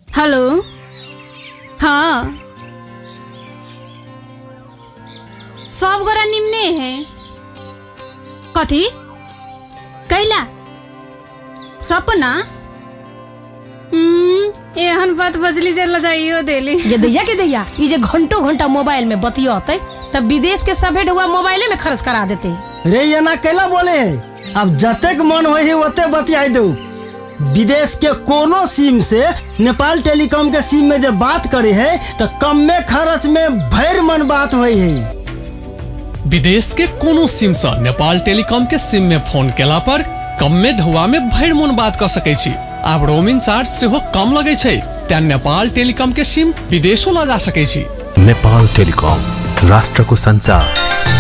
Hello. हाँ, सब गोरा निमने है। कथी कैला सपना? एहन बात बजली जे लजाइयो देली। जे दैया के दैया, ई जे घंटों घंटा मोबाइल में बतियते तब विदेश के सभे ढुआ मोबाइले में खर्च करा देते। रे एना कैला बोले है? अब जतेक मन होय है ओते बतियाई दू। विदेश के कोनो सिम से नेपाल टेलीकॉम के सिम में जब बात करे है तो कम में खर्च में भर मन बात होय है। विदेश के कोनो सिम से नेपाल टेलीकॉम के सिम में फोन केला पर कम में ढुआ में भरि मोन बात कऽ सकै छी। आब रोमिंग चार्ज सेहो कम लगै छै, तें नेपाल टेलीकॉम के सिम विदेशो लऽ जा सकै छी। नेपाल टेलिकॉम, राष्ट्रको सञ्चार।